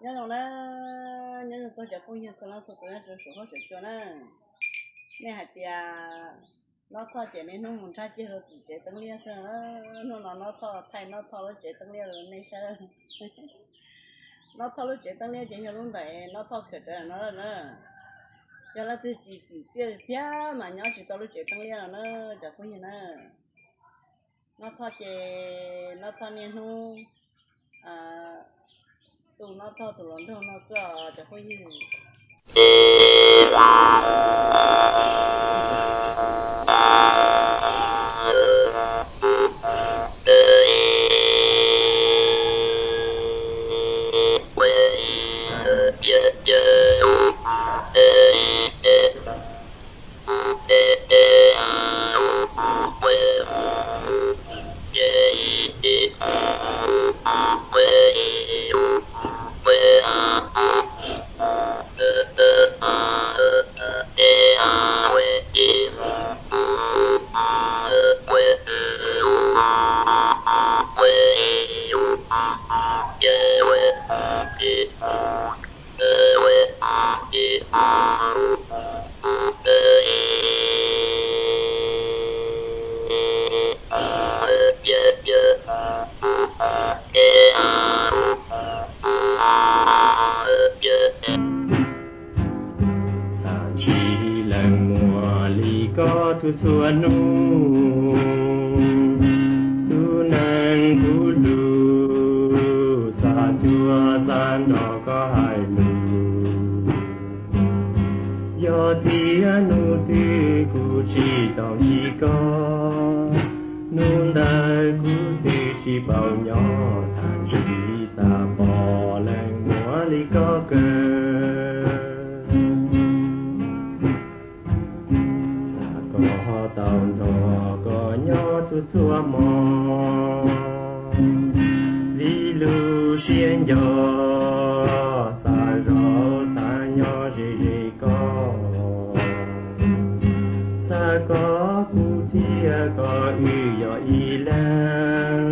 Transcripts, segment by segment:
Nyob zoo na, nyob zoo txog cov phooj ywg txhua leej txhua tus nyob rau saum huab saum cua na. Nej hais tias Nob Thoj ces niaj hnub mus nrhab ceg rau tim tsev teeb liab xwb, hnub no Nob Thoj thaij Nob Thoj lub tsev teeb liab rau nej saib. Nob Thoj lub tsev teeb liab ces yog lub ntawm Nob Thoj khawm rawv no na. Yog leej twg tsis tsim txiaj tiag mas nyob tsis tau lub tsev teeb liab no na, cov phooj ywg na. Nob Thoj ces Nob Thoj niaj hnub tu Nob Thoj tus hluas nraug no xwb os cov phooj ywg. Xav ntsib leej muam li koj txhua txhua hnub, tus neeg tus lus xav cuag xav nrog koj hais lus. Yog tias hnub twg kuv tsis tau ntsib koj, hnub ntawd kuv twb tsis paub nyob. Xav ntsib xav pom leej muam li koj kawg. Xav kom ho tau nrog koj nyob txhua txhua hmo, vim lub siab nco xav zov xav nyob ze ze koj. Xav kom kuv thiab koj wb yog ib leeg,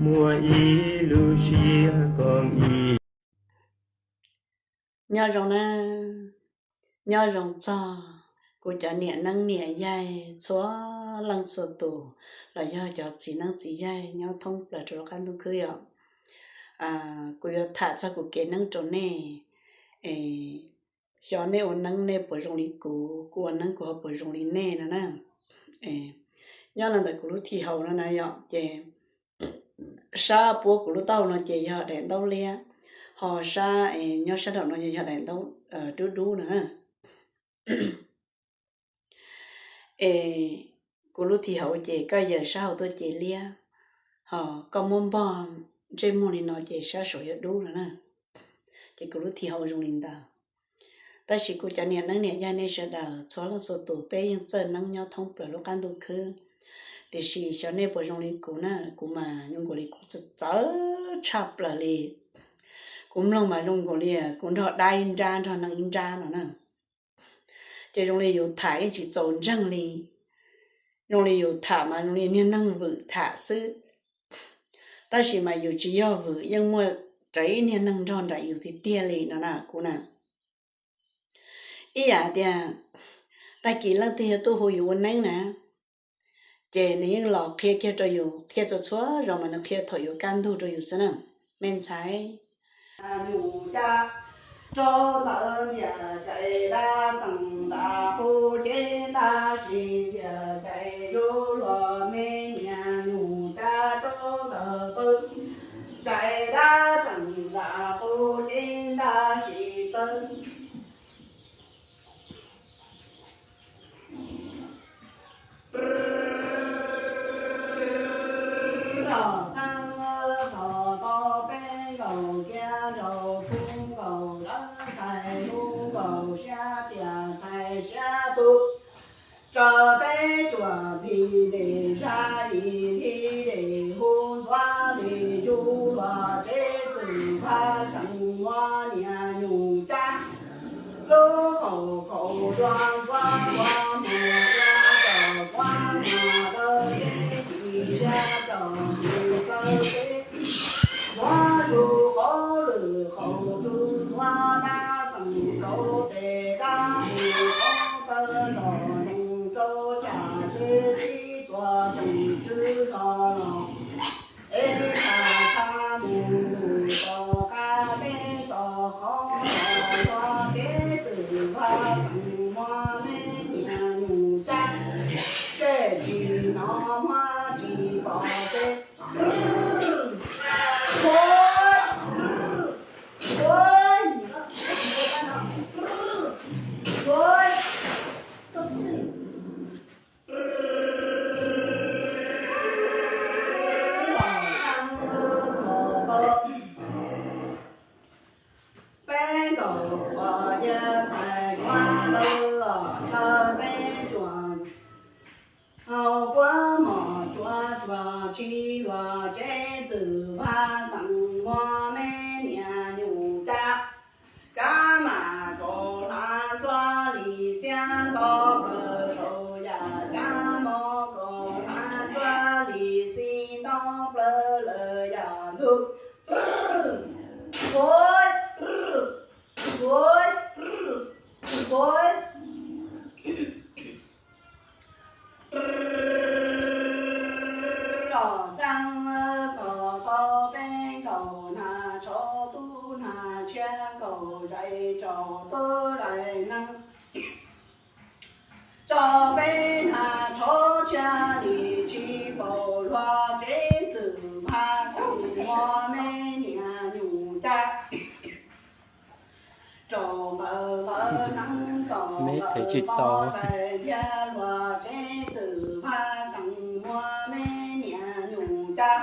muaj ib lub siab koom ib. Nyob zoo na, nyob zoo txog kuv cov niam neeb niam yaig txhua leej txhua tus, los yog cov txiv neeb txiv yaig nyob thoob plaws rau lub qab ntuj khwb yom. Kuv yuav tham txog kuv kev neeb rau nej, xyov nej ua neeb nej puas zoo li kuv, kuv ua neeb kuv ho puas zoo li nej no na. Nyob los ntawm kuv lub thij hauv no na yom, ces sab puab kuv lub taub hau no ces yog daim ntaub liab, ho sab nyob sab nraum no yog daim ntaub dub dub no na. Es kuv lub thij hauv ces koj yaws sab hauv tuaj ces liab, ho koj muab npog ntsej muag li no ces sab saud yuav dub no na. Ces kuv lub thij hauv zoo li ntawd. Tab sis kuv cov niam neeb niam yaig nej sawv daws txhua leej txhua tus peb yeej txawj neeb nyob thoob plaws lub qab ntuj khwb. Tiam sis xyov nej puas zoo li kuv na, kuv mas zoo nkaus li kuv txawv txawv tshaj plaws li. Kuv mloog mas zoo nkaus li kuv nrog dab ib nrab nrog neeg ib nrab no na. Ces zoo li yus tham yeej tsis txaus ntseeg li, zoo li yus tham mas zoo li niag neeg vwm tham xwb, tab sis mas yus tsis yog vwm, yeej muaj rav ib niag neeg nrog nraim yus tiag tiag li no na kuv na. Ib yam tias tag kis leej twg yog tuaj hu yus ua neeb na, ces nws yeej los qhia kiag rau yus, qhia txhua txhua zaus mas nws qhia thaum yuav kaj ntug rau yus xwb na, me ntxhais. Nyuj ca rau ntawm ntiaj teb dab txeem nram qub cev ntab sis ntiaj teb yuav luag me niag nyuj ca rau ntawm pawg ntiaj teb dab txeem nram qub cev ntab sis pawg Nkaus txheeb qhov tau peb nkaus kiab nraug khub nkaus lawv ntxhais hnub nkaus siab tias ntxhais siab tu. Rau peb cuam tis nes zab ib nthi nes hu ntxuav lis tsuj luag teb txwm phab xeem muab niag nyuj cab. Lub qaum qaum dua nquab nquab muag dua rau nquab muag dawb teb tsis siab rau ntsis dawb teb. Nquab zus qaum Dab txeem rau tes dab mus qoob plaws los noog rau cas seb tib tuas tseem tsw zog los. Ib tag tshaj mus ntuj tom qab peb tom qhov los yog kev txwm vaj xeem muaj me niam nyuj dab, seb tsis hnov muab tsis pom seb. Peb nkaus uas yog txhais kuab lawm los thawj peb cuam hau kuab mom tsuav tsuag tsis luag kev txwm vaj xeem muaj me niam nyuj dab. Kab mam kaus hlav ntsuab lis xiab nto plaws saum yam kab mom kaus hlav ntsuab lis xis nto plaws lawm yam ntug. Huv, huv, huv. Los xyaa txog tau peb nkaus nag tshauv tub nag tshiab nkaus zais tsaus tub zais neeg. Rau peb nag tshauv tshiab li tsis faus luag tsev txwm pha xeem muaj me niam nyuj dab. Rau nqawd nqawd neeb rau nqawd pov daim thiab luag tsev txwm pha xeem muaj me niam nyuj dab.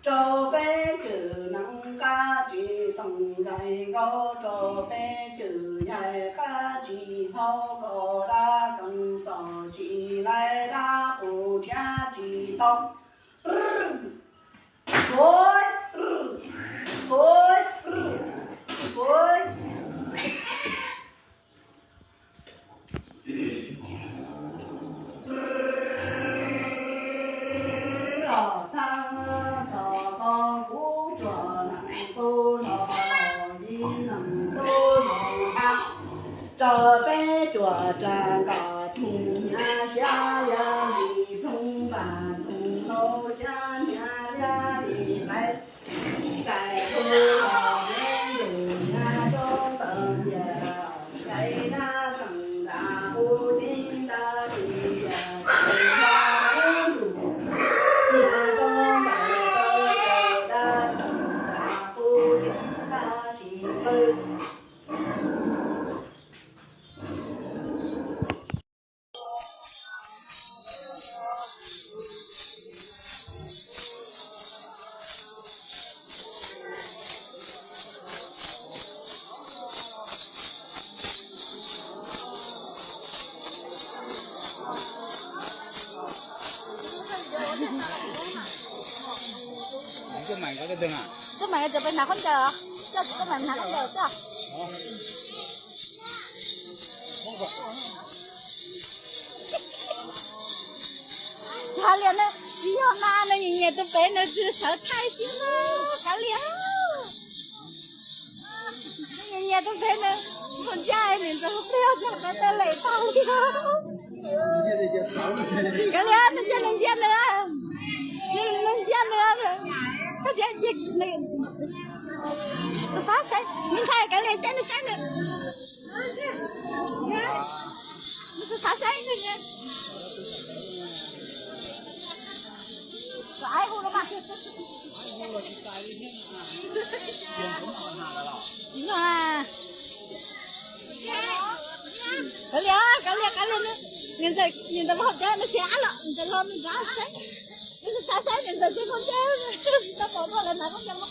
Rau peb cwm neeb qab tsis toom zais nkaus, rau peb cwm yaig qab tsis hau, kaus dab xeem txom tsis laib dab qus thiab tsis tau. Los txhab txog tau kuv cuag neeg tu los los yim neeg tu los hab. Rau peb cuag tsa ntas thoob hnyav xyab yam li ploog ntas thoob ntau xyab hnyav yam li qaiv. Tais hu los me yus hnyav rau ntawm yam, tais dab tseem ntas hu tib nta li yam, tais dab hu yus hnyav rau ntawm rau tais dab tseem ntas hu tib nta li qaiv. Tuaj mam cov pes hnav khaub ncaws, coj tsis tuaj mam hnav khaub ncaws xwb. Kav liam na, tsis yog na, nws nyiam nyiam tus pem nws tsis sawv thaij xwb na, kav liam. Nws nyiam nyiam tus pem nws, mus ncaj nws ntxeev pliag tag peb tej lem tag li. Kav liam, nws cia nws ntsia nws, nws ntsia nws, koj cia nws xav saib, me ntxhais, kav liam cia nws saib nws. Nws xav saib nws. Xav hu los mas. Tsis yog na. Kav liam, kav liam, kav liam, niam ntxawm, niam ntxawm hauv tsev no tsis ab los, niam ntxawm hlo niam ntxawm saib, niam ntxawm xav saib niam ntxawm tsis hauv tsev, tau pom luag lawv hnav khaub ncaws hauv tsev.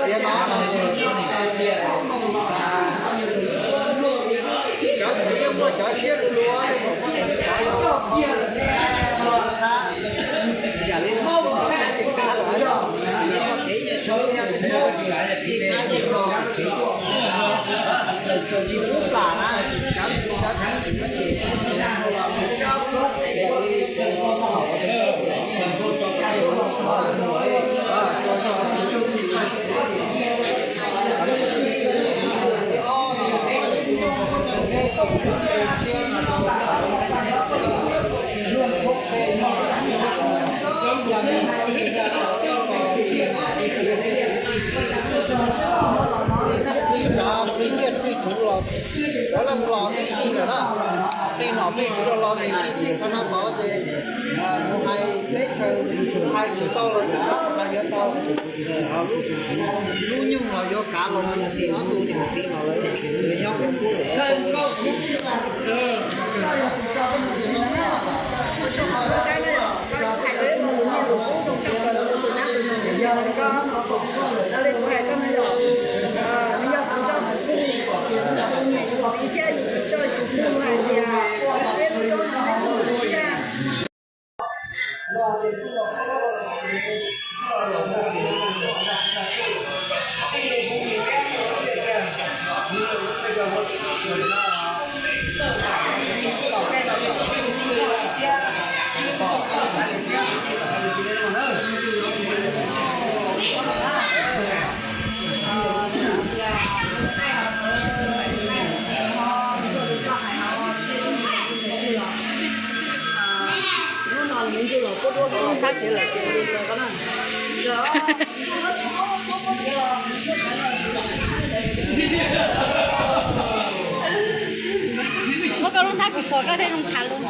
Tias no no ces cov kuv yeej muaj cov siab luv luav li kom muaj qee qhov yog thab yam li Hmoob Hmoob Thab ces thab lawm, muaj kev yeej siab li Hmoob li thab yeej los tsis ub plam na, cov kuv cov tib kuv no ces Tij tsav plig nyiaj tij txhuv los, cov leej los tib si lawm na, plig nom plig txhuv los los tib si. Txij qhov no tod ces mus hais teb chaws hais tsis tau los yeej txhob hais yuav tau. Lub nyuj los yuav kav los mus txij ob tug niam txiv no lawv nyob. Muab koj lub hnab kws pom koj thiaj zoo tham lus.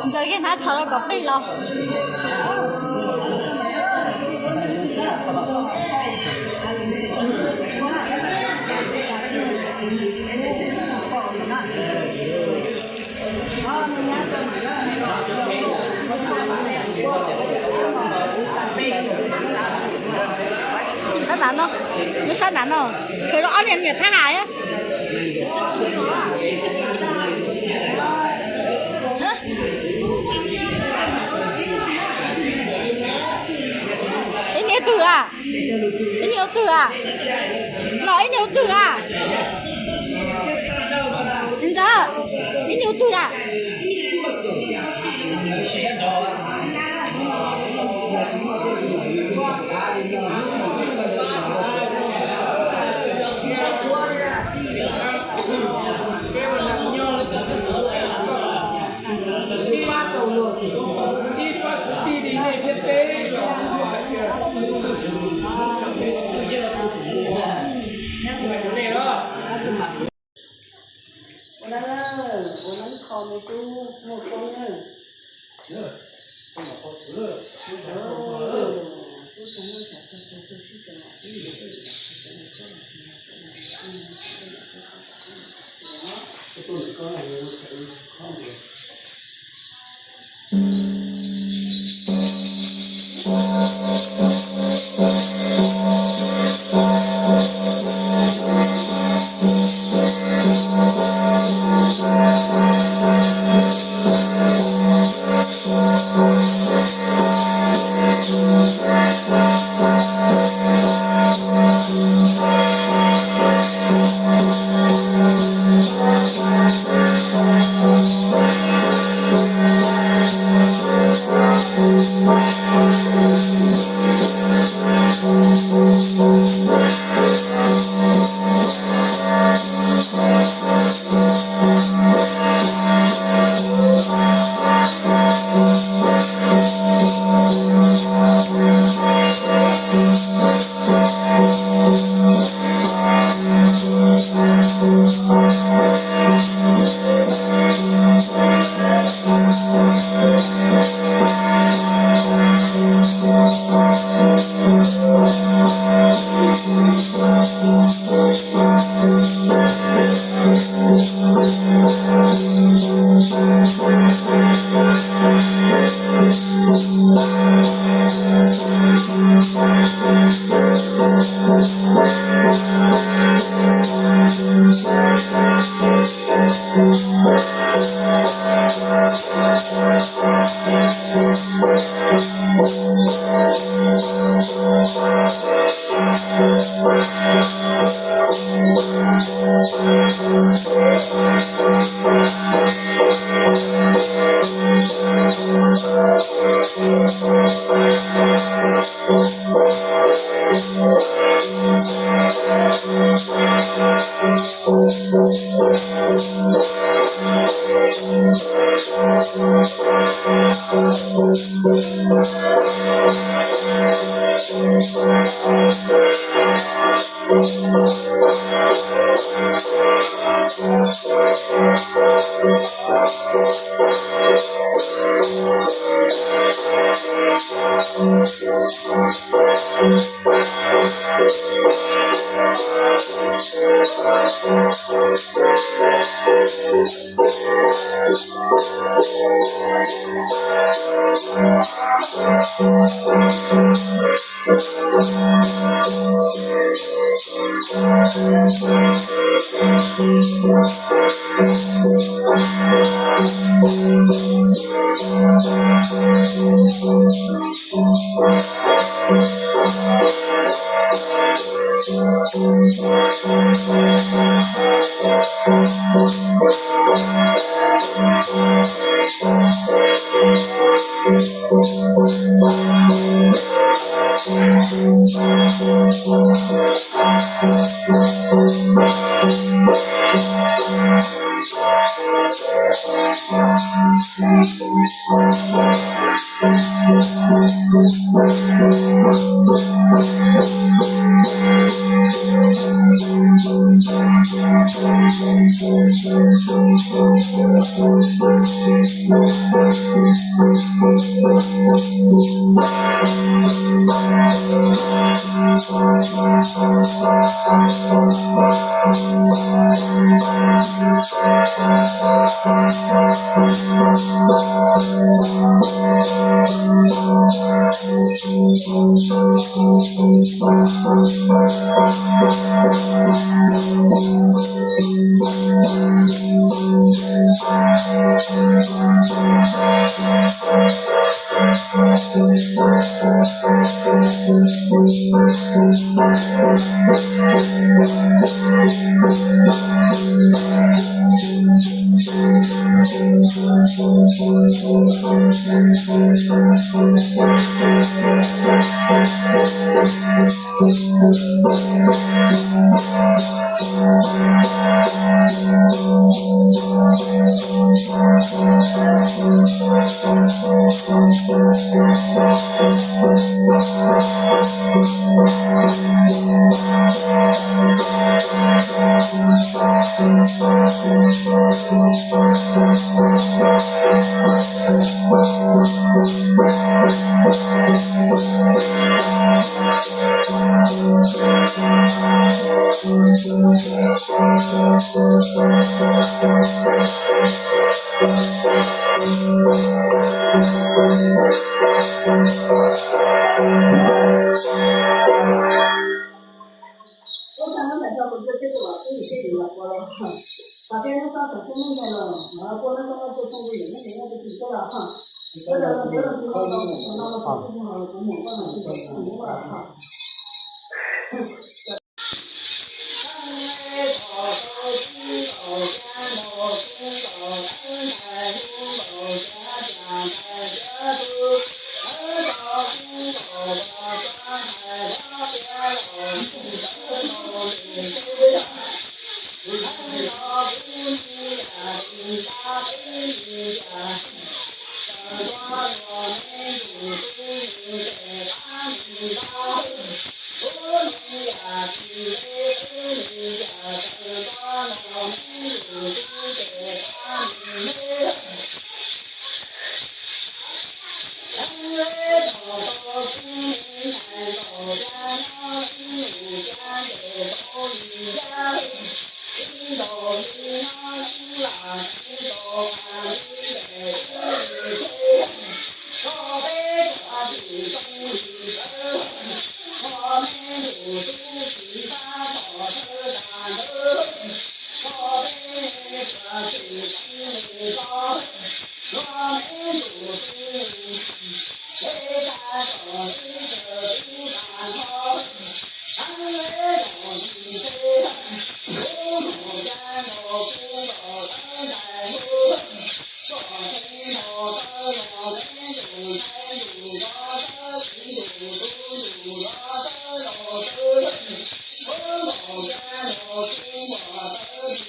Ntsaws kiag hnav tsho rau kom plig los. Sab nram no, lub sab nram no, sawv rau ob niag niam thab ham. Ib niag twg a? Ib niag ua twg a? No ib niag ua twg a? Ntxawg, ib niag ua twg a? Ua neeb, ua neeb kho me tub muaj koob na.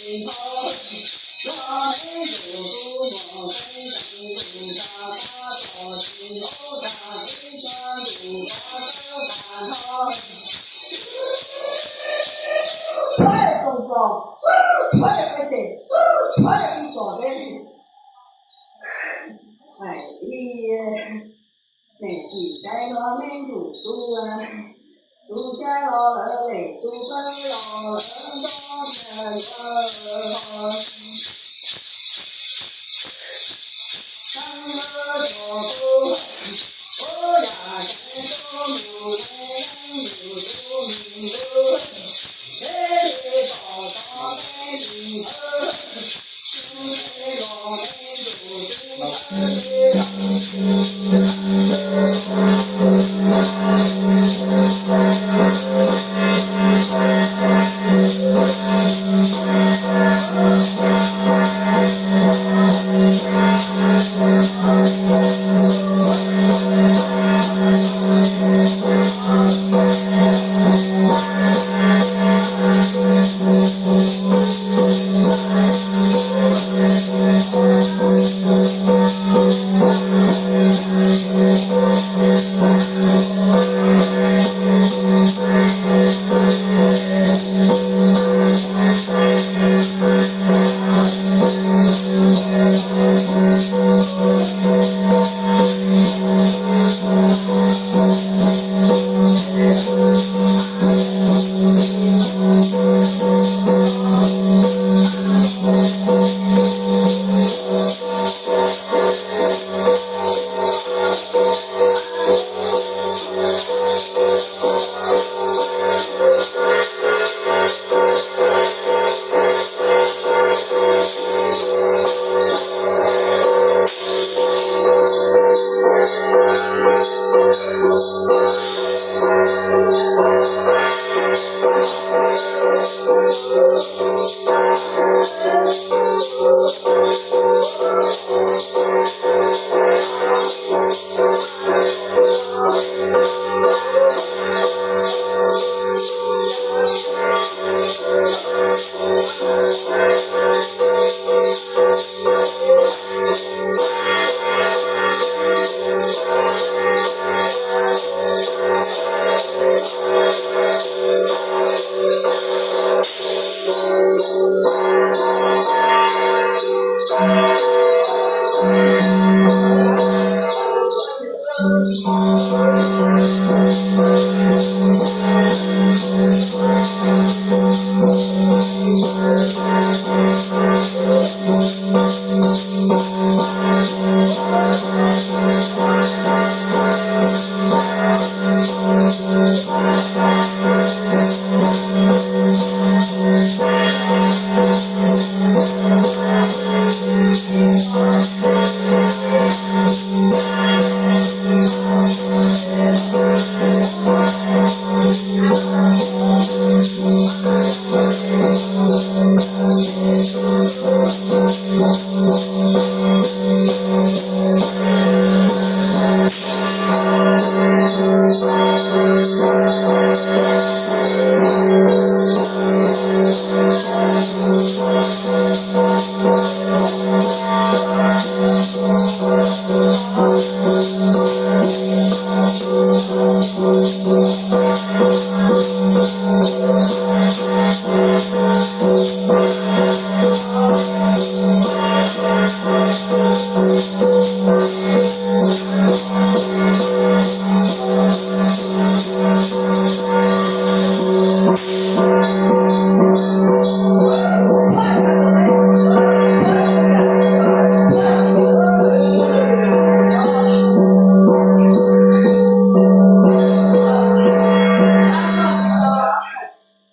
Niam tsis dai los me ntsuj tus, tus xyab los lawv lem tus pawg los lawv nto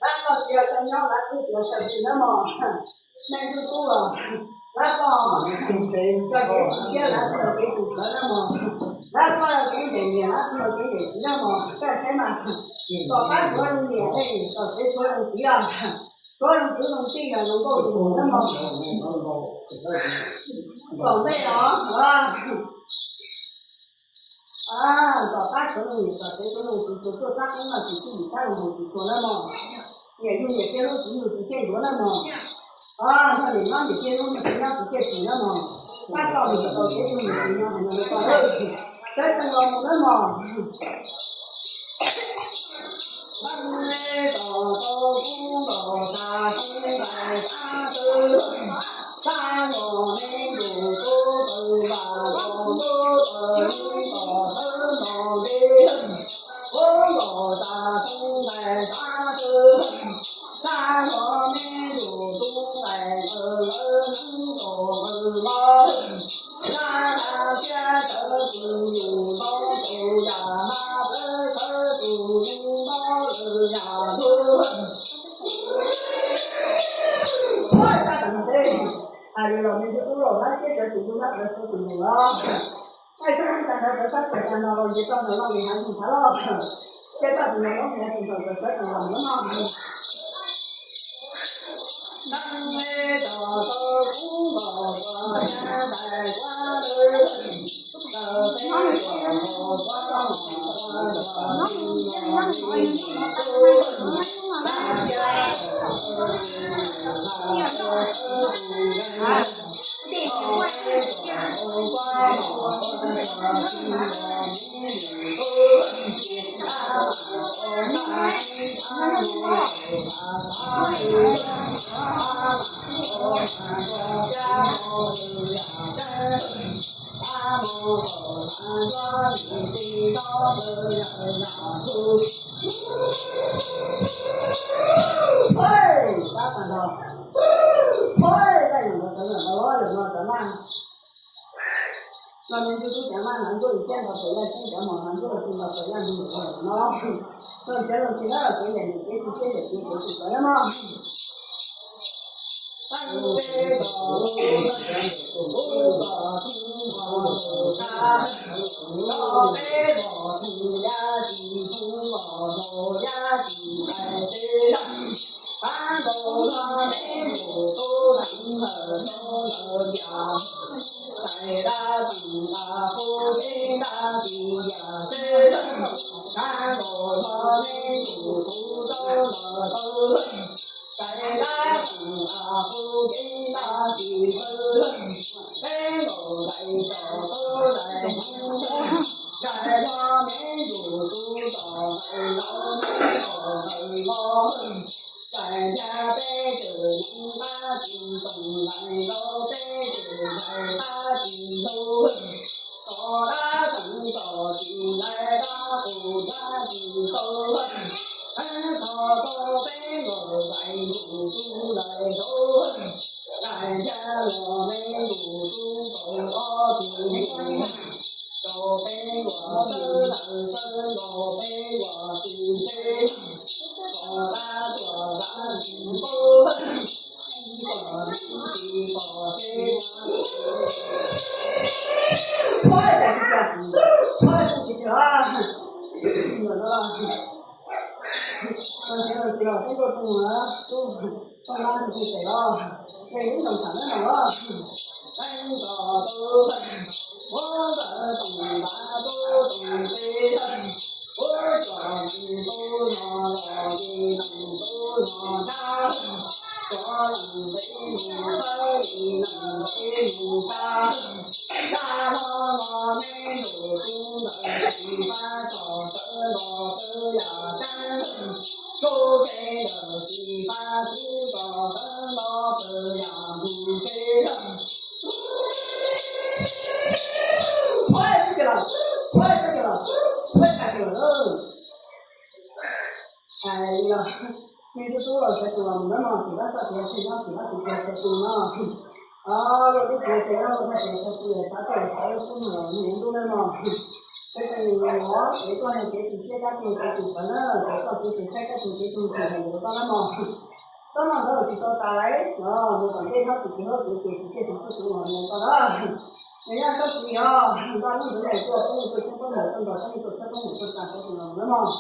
Tab tom tias cov nyob lav tus tias sawv tsis na mog, neeg tus tub, lab koj, cov kev tsis thiab lab tus kev tus plawv na mog, lab koj kev ntes niam lab tus kev ntes txiv na mog, kaj saib mas, tom qab tshuav zoo niam es tom tsev tshuav zoo txiv, tshuav zoo kwv zoo tij los zoo nkauj zoo nraug na mog. Tom ntej os, tom qab tshuav zoo niam tom tsev tshuav zoo txiv, tsuas tuaj tab qoob no tsis txij yim tab zoo mus tsis tshua na mog. Niam yug niam thiaj hlub txiv yug txiv thiaj yuav na mog. Nyob nim tiag lub niag tsis nyob kuv thiaj tsis nyob mog. Pab tau mus tau kev tug niam tsis nyob hais no rau koj, sawv tsees los mus nawb mog. Hais li los me ntsuj tub los, lab siab sawv tus ntoo lab sawv tus ntoo los. Hais xwb tag ntawd, sab sawv tag no los nce toj ntawd los nqis hav ntug thav los. Thiab txoj tus ntoo lub niag tus ntoo sawv tus los lub no. Los me ntsuj tub ceev maj hnav nkuaj thiab nrog pem yaj ceeb cov mos hnav nkuaj los tsis nrog pem yaj ntug no. Los tsev los tsis lawm, kev nyiam nyiam kev tsis siab nyiam kev kev tsis txawv na mog. Txoj lab ntawd tsis pem los, peb ib tsoom tham neb no los. Hais li los, me ntsuj tub los sawv tus los mus nawb mog, txiv Vaj Xab Tias tsis nyob, txiv Vaj Xab Tias sawv tus no. Luag tub txiv Vaj Xab Tias nyob, luag tub txiv Vaj Xab Tias sawv tus los mus ib hnub nawb mog. Peb cov neeg los es koj yog kev tsis siab kab tug kev tsis txawv na, es koj kev tsis siab kab tug kev tsis txawv hais lus rau koj nawb mog. Koj mloog ntawd tsis tau tas, mus tom ntej nyob tsis tsis hauj kev ces tsis thiaj tsis txawv tus los mus koj na. Nws yog koj txiv os, npaj hnub ntawd tuaj peb yeej tuaj tshawb koob mus, tuaj nrog peb yeej tuaj tshawb koob mus tuaj tag sawv tus los mus nawb mog.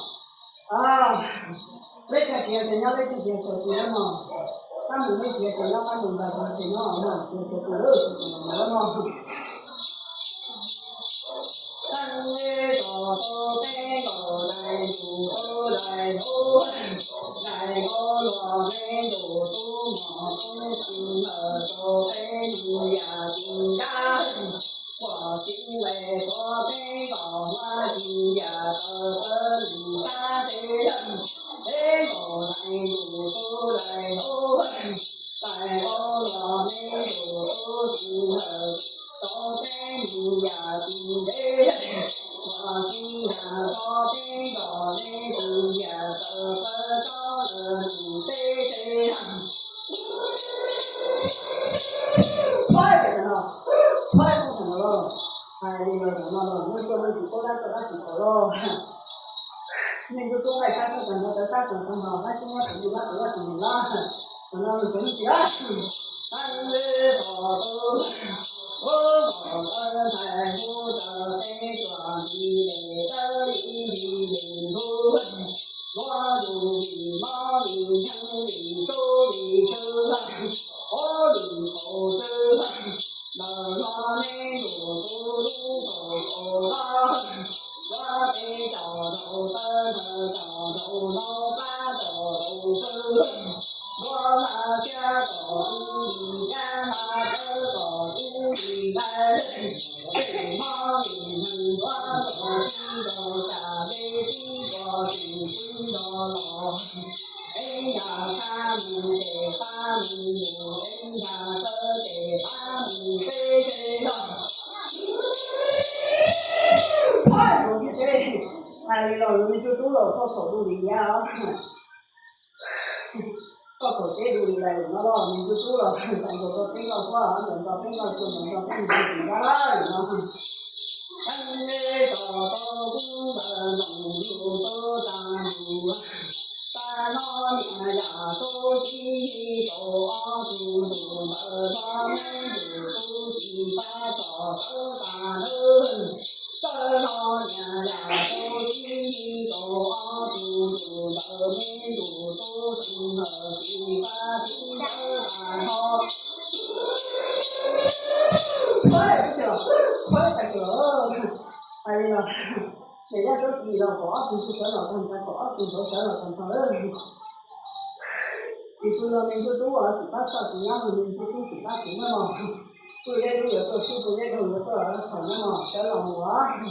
Peb txhais tsiav ces nyob peb txhais tsiav txhais tsiav nawb mog. Pab mus peb txiav ces nyob pab mus ntag, txhais tsiav nyob mog, txhais tsiav tus lub txhais tsiav los mus nawb mog. yam tsis ntab, uas tsis lej txog teb nkaus, ua tsis yam tawv tawv mus tab teb, teb nkaus lais tus tub lais ub, lais ub los me tus tub tsis lawm, txog teb mus yam tsis ntev, uas tsis yam txog teb nkaus, me tus yam tawv tawv txog lawm mus teb teb. Pab pem no, pab pem no los, hais li los no los muaj coj muaj tsis paub dab coj dab tsis tau los. Neeg tub tub nqaij sab tub tag nrho, tawv sab tawv tag nrho, dab tsis nyob tawv tsis dab tawv dab tsis nyob. Thaum no nws txawm tsis dab tsis, tab tom tub, ub, tom tawv ntxhais ub, tawv teb tsuas nti li tawv li nti li ntub, muab lus vim mob vim nkeeg vim tub vim tswv, ub, vim qaum tswv, lawm hlo me tus tub lub kaum kaum los, yuav peb caug rau tawb ntawd caug rau nraud plab caug rau tswv, nruab hlab xyab kom ub li nyab hlab tsawb kom ub li nqaij, vim mob vim nkeeg nruab nrog tib nrog cas dej tib co tsis tib nrog los, peb nrag qab mus ces qab mus mus, peb nrag tsawb ces qab mus peb ces los. Hais li los me tub tub los koj thaum tus li nyab os. Koj thaum teb tus li lais no los me tub tub los tau nkaus tau peb nkauj huab, ntawm nto peb nkauj tsuag, ntawm nto peb nkauj tsuag nrab lawm no. Teb tau tau kub ntawd ntoos lus tub tag lus, tag hlo niam yam tub tib kaum ob tug ntsuj ntawd hlo me ntsuj tub tsis pab txhom tawb tag lub, tag hlo niam yam tub tib kaum ob tug ntsuj ntawd me ntsuj tub tsis pab tib tawb tag hlo. Hais li los, niam yam tub tsis los kom ob tug tsis sawv los tag nrho, kom ob tug ntawd sawv los tag nrho lawm. Tsis tug los me ntsuj tub tsis pab txhom, tsis nyob los me ntsuj tub tsis pab txhom na mog. Tub zeb dub yuav tuaj xub, tub zeb dub yuav tuaj txhom na mog, sawv los mus os.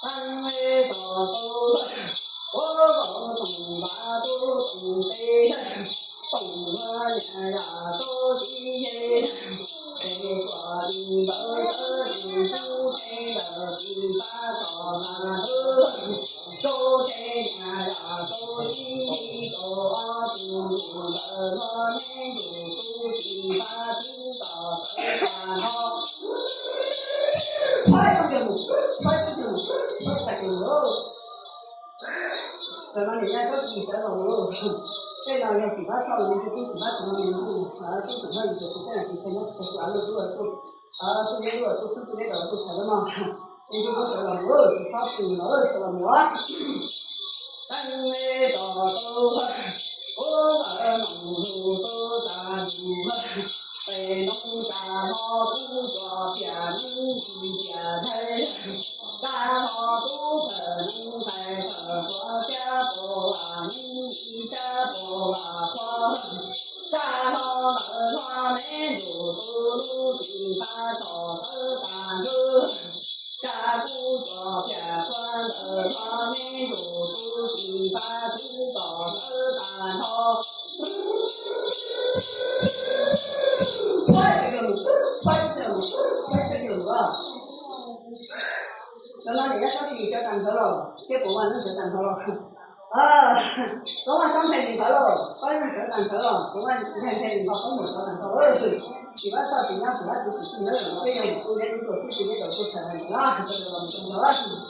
Tag le tom tub, ub, toom npav tub toom teb, toom ua niam yam tub tib ye, es kuam li ntawd tawb tsis tub teb ntawd tsis pab txhom mas tub, tub teb niam yam tub tib kaum ob tug ntsuj ntawd hlo me ntsuj tub tsis pab tib txhom tawb tag nrho. Pab tau cov mus, pab tau cov mus, pab tau cov mus. Tam no niam yam tub tsis sawv los mus. Tej no yog tsis pab txhom los me ntsuj tub tsis pab txhom no me ntsuj, tub tsis pab txhom no me ntsuj tub tsis pab txhom no me ntsuj. Tub zeb dub tuaj xub, tub zeb dub tuaj txhom na mog. Me ntsuj tub sawv los mus, tsis txhob pw los sawv los mus. Tag le tom tub, ub, ntawm noog lug tub tag lug, pem noog tag hlo tub tso piam neeb tsis piam nthe, tag hlo tub phawm neeb nthe phawm qhuav xyab pos vam neeb ib xyab pos vam qhuav, tag hlo lawm hlo me ntsuj tub lub tsis pab txhom tawb tag nrho. Tsa kuj tso piam qhuav ntawm hlo me ntsuj tub tsis pab tib txhom tawb tag nrho. Pab tau cov mus, pab tau cov mus, pab tau cov mus. Cov no niam yam tub tsis sawv tag nrho los, thiab puas vaj neeb sawv tag nrho los? Koj vaj tub nthe li ntawd los, koj vaj sawv tag nrho los, koj vaj nthe nthe li ntawd koj mus sawv tag nrho. Tsis pab txhom tsis nyob tsis pab txhom tsis txhij na, peb yog tub zeb dub tuaj xub, tub zeb dub tuaj txhom na, sawv los mus tag nrho.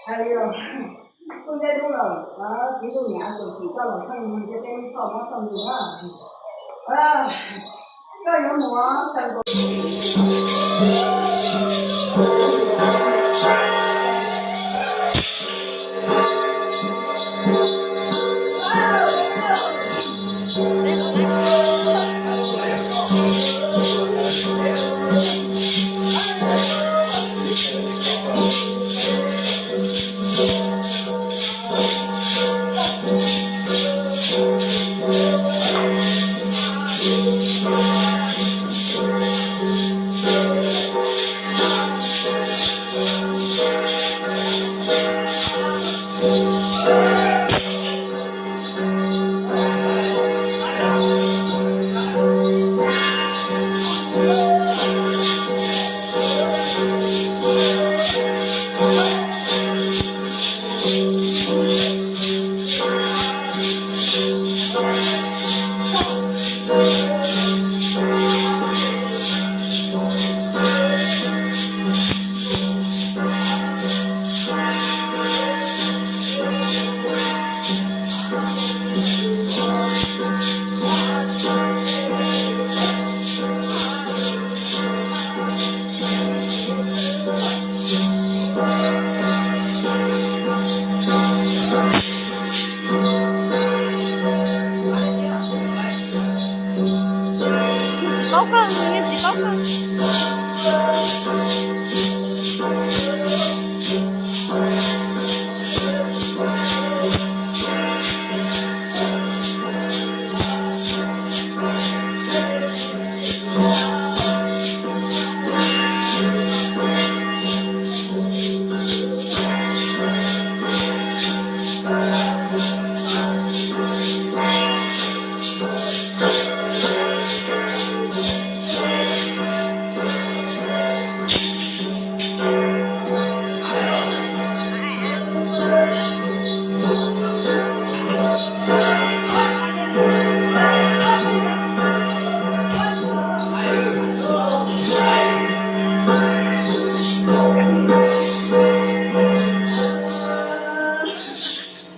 Hais li os, kuj ntev lub lawm, txiv ntuj niam tus txim coj los txheej nws cia peb txoj mob txoj nkeeg na. Koj yuav mus xeem nkaus.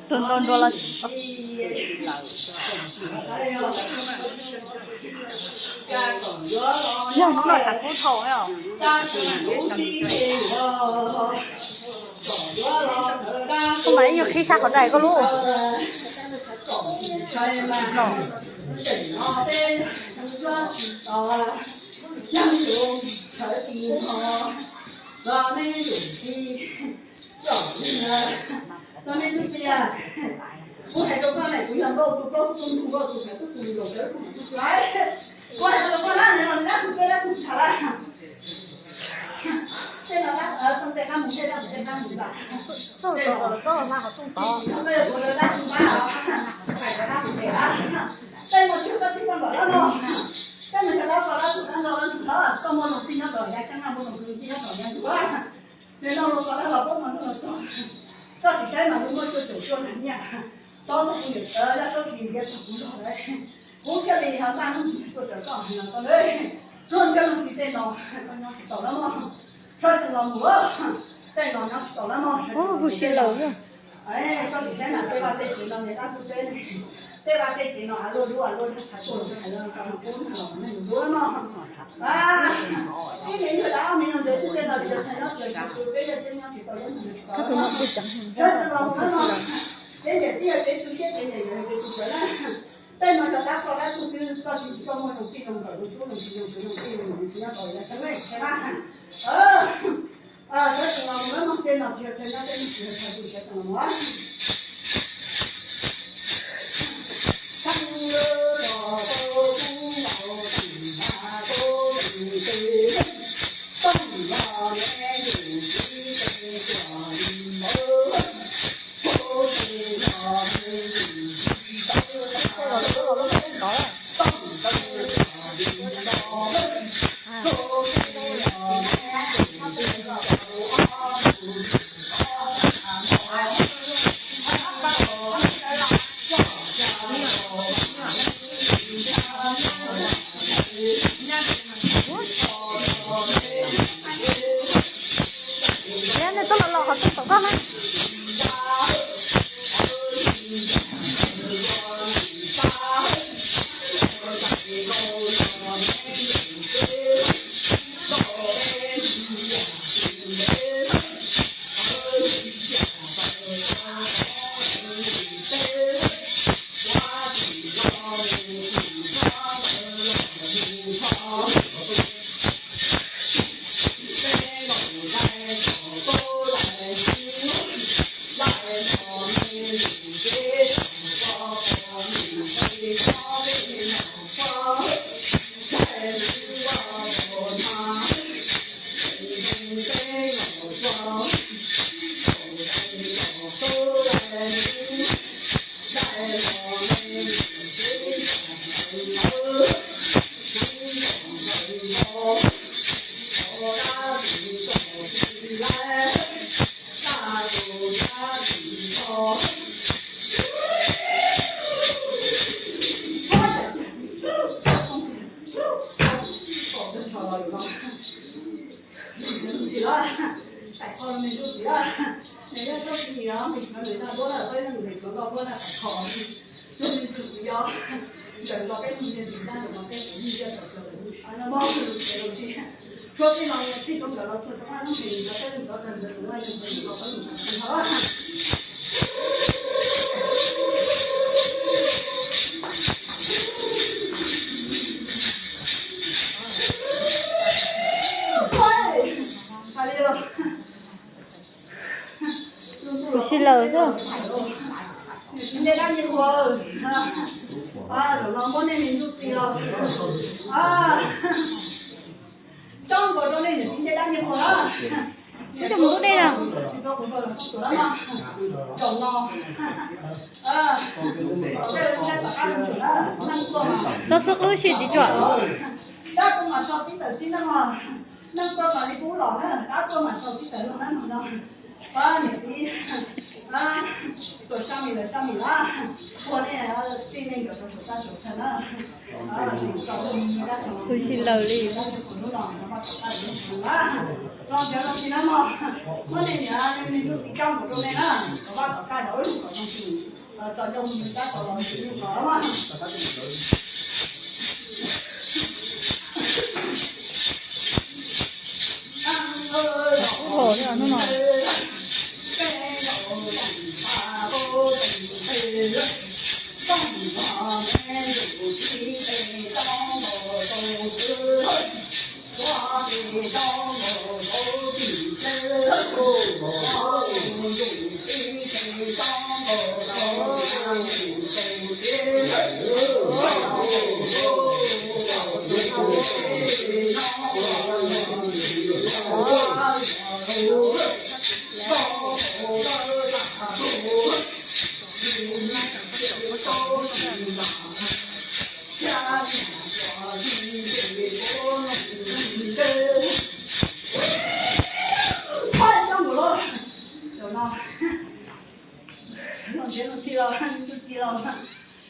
Tus nrau nrau los. Yog hnub no tshav kub thaum os. Koj mam ib nyuag qhib sab qhov dais koj lub. Koj nej tus tias, kuv hais rau koj ne, kuv yog nkauj tus plaub tus ntug nkauj tus sawv tus tus nkaus sawv tus tus tus. Kuv hais rau koj na, nws los nws dab tus peb dab tus tshav lawm. Tej no dab, tej dab mus tej dab mus tej dab mus lawm. Tej no kuv lawv dab tus pab os, hais rau dab tus peb lawm. Tej no tsis yog koj tij koj nkaus dab no. Tej no yog dab koj dab tus dab no dab tus thawj, koj muaj lus tij nyob tom yav ceeb na, muaj lus tij nyob tom yav ntug. Nws no los txog dab los poob mas nws los txog. Koj tsis saib mas nws muaj cuaj caum cuaj nyiaj. Txhob muab kuv niam txawv yaj txob kis ntiav txog kuv zog lawm. Kuv thiaj li ho ntaj hnub ntsis tuaj raws koj no koj lawm. Nruab nrab lub tsis tej no, koj nyob tsis tau lawm mog. Tshawb tsees los mus, tej no nyob tsis tau lawm mog, sawv tsees los mus tej no. Koj tsis saib na, tej vaj tej tsev no niag dab tuj teb, tej vaj tej tsev no av luaj duab av luaj dab, hais tuaj los hais los koj mus pub nag los neeg duab no. Ib niag yawg dab ob me nyuag ntawd xwb tej no tsis yog thaij nyob tsis yog tsis tu, peb yog tib nyob tsis tau, yog mus tsis tau. Sawv tsees los mus no, peb niam tij yog kev tu siab, kev nyiam yog kev tu pawg na. Tej no yog dab tsov dab tuj xwb, koj tsis tsis tau muaj zoo txij zoo nkawm zoo tub zoo tsis zoo kwv zoo tij zoo tsis nyob tau yog tseeb li qhia na. Sawv tsees los mus no, tej no tsis yog thaij nyob, tej no tsis yog thaij tu, sawv tsees los mus. Yog nej tuaj los los qhov twg tom koj na. Kuv sib laws xwb. Ib tug mus ub dej no. Txhob xub qwb si txiv tsuam. Neej tuaj mas tso tib tawm txib neej os, neej tuaj mas li kub los na, dab tuaj mas tso tib tawm neej na no. Pab niam txiv, tuam sab mis lawv sab mis na, ua nej txij neej yuav rau saum txaj saum chaw na. Tus tsis laws li. Los nrhiav zoo txiv na mog, muab nej niam nej txiv coj mus rau nej na, kom vaj kom tsev los kom zoo txiv.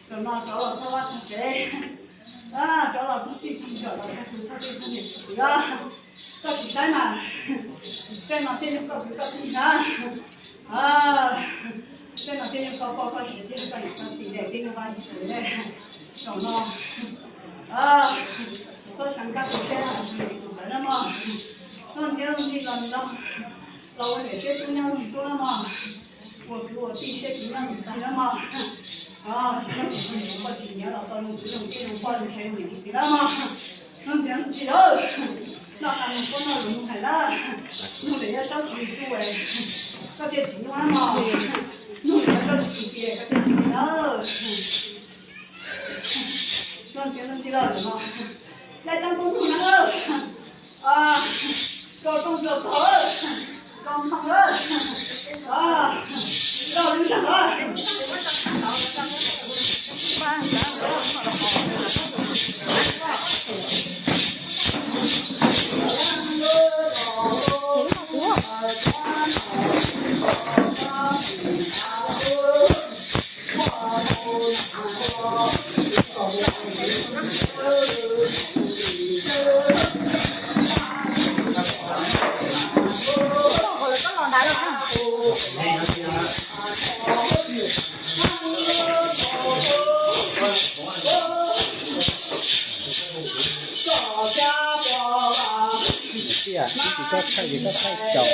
Zaum no rov los txog vaj txog tsev, rov los txog txij txog nkawm los txog tus txog tij txog niam txog txiv os. Koj tsis saib mas, tej no tej yog koj kwv koj tij na. Tej no thiaj yog koj poj koj sev thiab koj niam koj txiv daim peb nug vaj nug tsev zaum no. Txhob xav nkaj tus thiab tus ntawd na mog. Noj ntxiv noj ntxiv los no, los ua niam seb tub nyob ntxub na mog, ua kwv ua tij seb tsis nyob ntxub na mog. Tsis nyob ntxub poj tsis nyob los tau zoo kwv zoo tij zoo poj zoo sev zoo niam zoo txiv na mog. Noj ntxiv noj ntxiv lawm, noj qab noj kub noj lus nug hais lawm, nug lawm yog sab tsis tu, koj thiaj tsis nyob mog. Nug lawm yog sab tsis tu tias koj thiaj tsis nyob. Noj ntxiv noj ntxiv lawm no, dai tau tus nug na, rau tooj rau tog, rau ntoo, rau lwm zam. Tias ib tsis koj thaij ces koj thaij caum.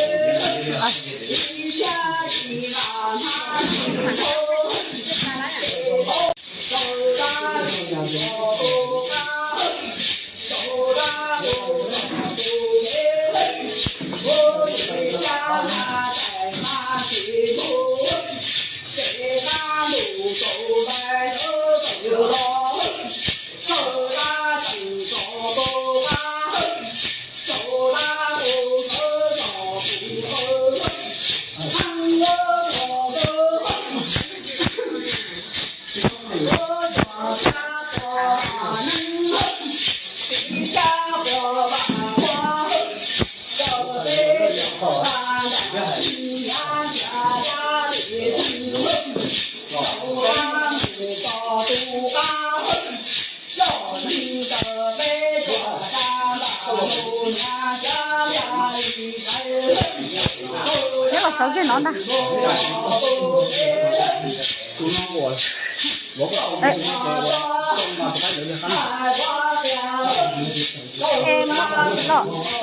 Nyob los xauv kiag no ntag.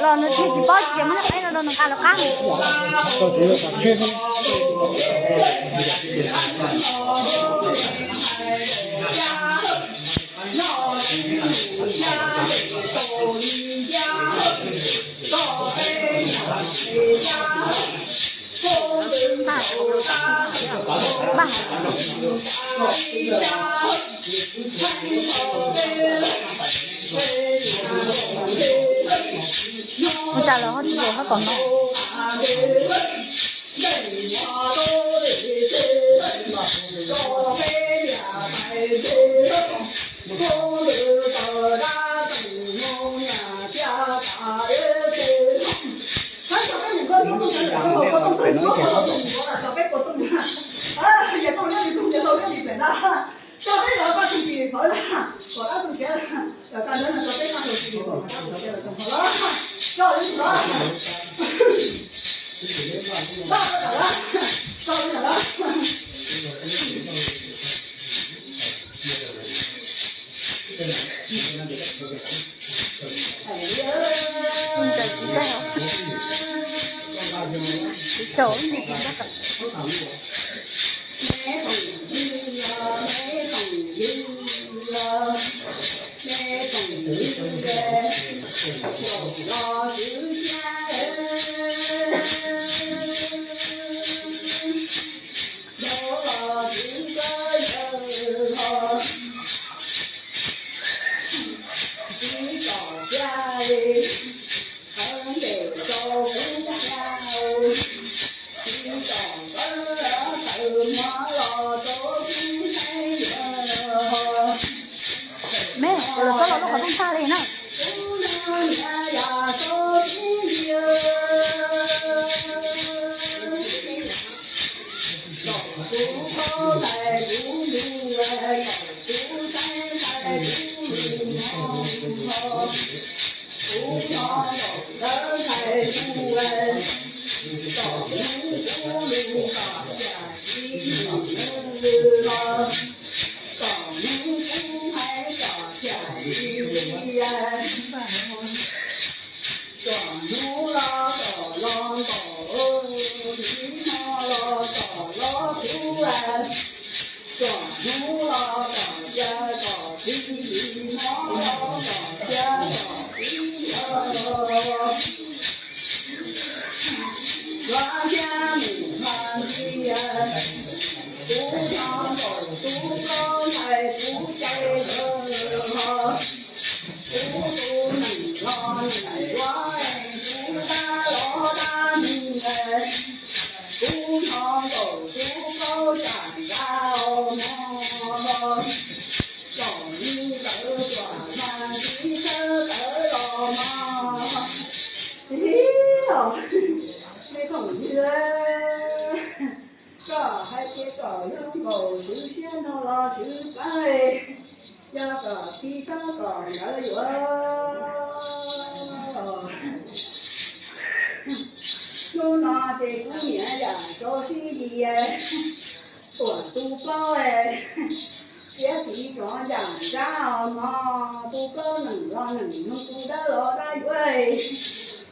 Los nws tsis paub tias muab nws qaib no rau nws nqa los qab. Ua cas los ho tsis los hab tom no. Me, ua los koj los lub qhov rooj tag li na. Kom hnub kuj hais kom thiaj li, kom hnub los kom los nkaus, txiv hmo los kom los txhuv, kom hnub los kom cia kom txiv, hmo los kom cia kom txiv. Vaj thiab mus vaj ntsia, kuv nrog nkaus tub koj ntxhais kuv cai lawm. Kuv tus neeg los neeg ua, kuv dab los dab neeg, kuv nrog nkaus tub koj tsa nra mog. Kom li ntawd kom mas txiv sawv tawv los mog. Ib, me khoom ywg, koj hais tias kom yog nkaus txwv siab no los txwv pab, yog kom txiv txhob kom nkawd yuav. Hnub no ces kuv niam yam rau sib yis, tuam tu plaub, txiav txim rov yam nrab os mog, tu plaub neeg los neeg, tus dab los dab yuav,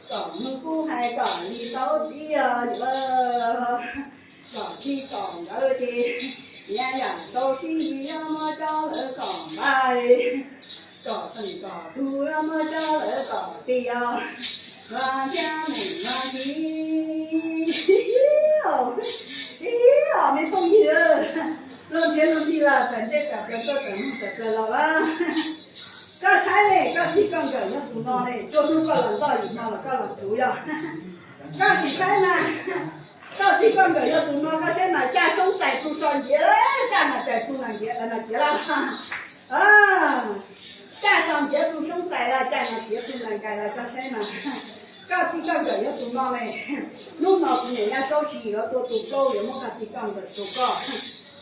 kom nws kuj hais kom li tau txiv os yuav. Kom tsis kom nkawd ces, niam yam rau sib yis yog muab coj lawv kom npaj, kom teem kom tug yog muab coj lawv kom tiag, vaj thiab mus vaj ntsia. Ib, me phooj ywg, luag nrhiav luag ntxhi los txawm ntsej tawm plaws tuaj tawm mus tawm plaws los lawm. Koj saib ne, koj txiv koj nkawm yog tus no ne, txhua hnub koj los ntoj yim no los koj los txhuv yog. Koj tsis saib na, koj txiv koj nkawm yog tus no, koj saib mas caj soob xais tu so nciav, caj mas cais tu nas nciav, nas nciav los. Caj so nciav tu soob xais los, caj nas nciav tu nas nkais los, koj saib mas. Koj txiv koj nkawm yog tus no ne. Hnub no kuv niam nyab Saub Tsis yuav tua tus plaub, yuav muab koj txiv koj nkawm rau koj,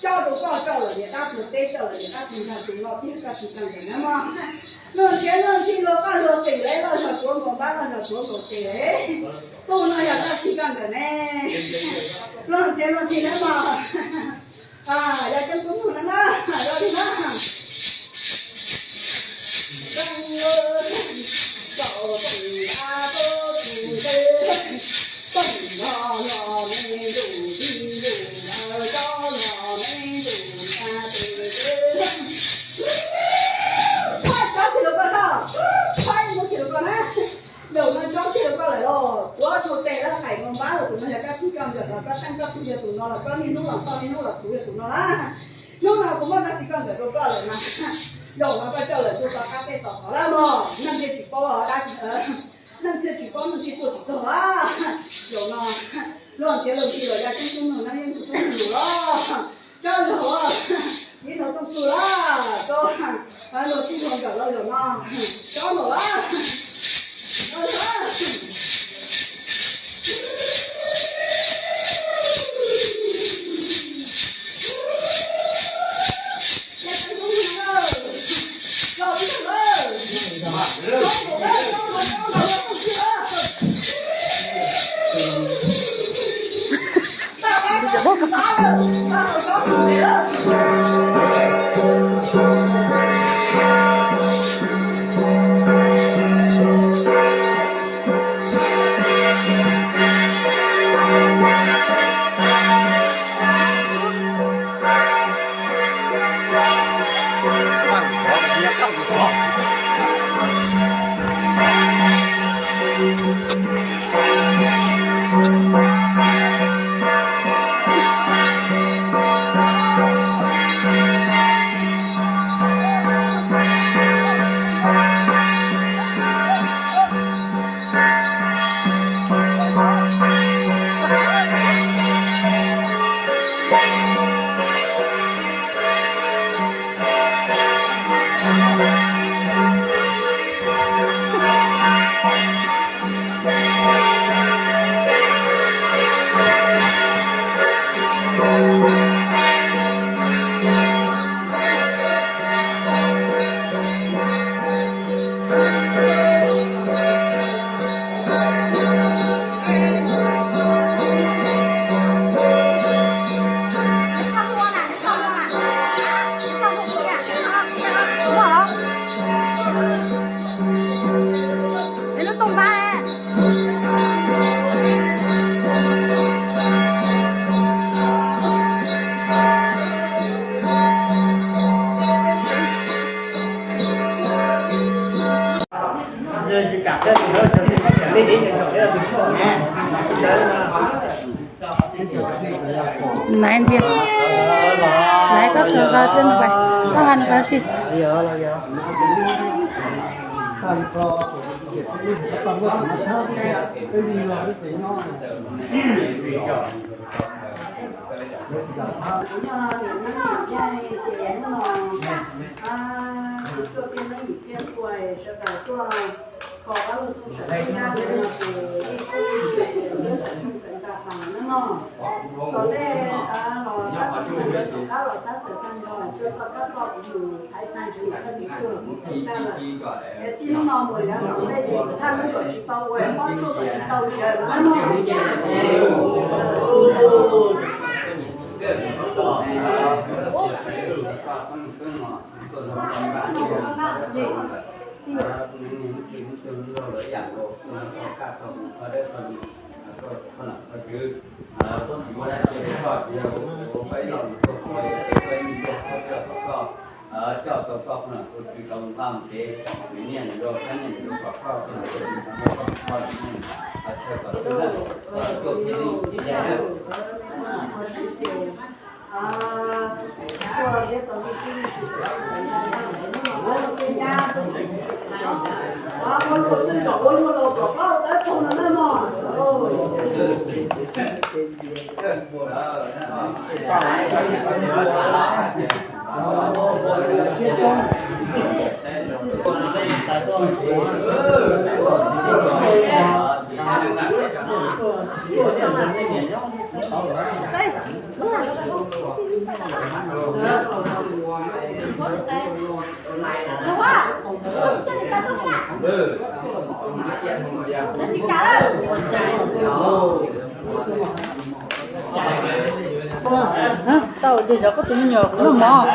cob rau koj coj los niam dab tug teb, coj los niam dab tug ntag, tus no thiab koj txiv koj nkawm na mog. Luag nrhiav luag ntxhi luag qoj luag qis lawm, loj zog tuav nkaus npab, loj zog tuav nkaus tes lawm. Tus no yog koj txiv koj nkawm ne. Luag nrhiav luag ntxhi lawm mog. Yog coob tub nug no na, yog li na. Txhob tsis lus koj, txhob mus tsis lus koj na. Zaum no txhob tsis lus koj lawm los, tuav txhua tes lawm, hais nkaus npab lawm, tus no yog koj txiv koj nkawm los, koj teej koj tug yog tus no los, koj niaj hnub los txog niaj hnub los txhuv yog tus no na. Hnub no kuv muab koj txiv koj nkawm rau koj lawm na. Zaum no koj coj lawm tuaj rov qab tej tom qhov lawm mog, neeg thiaj tsis paub dab tsi, neeg thiaj tsis paub, neeg thiaj tuaj tsis txog lawm. Zaum no luag nrhiav luag ntxhi los, yog coob tub nug no, yeej tub nug los. Coj los, ib no tooj txug lawm, coj luag txij luag nkawm los zaum no, coj los lawm. Naiv ntiag, naiv koj kawg nqa tuaj nws, koj nqa nws tab sis. Tau ces cov koj tus me nyuam kuv noj mov.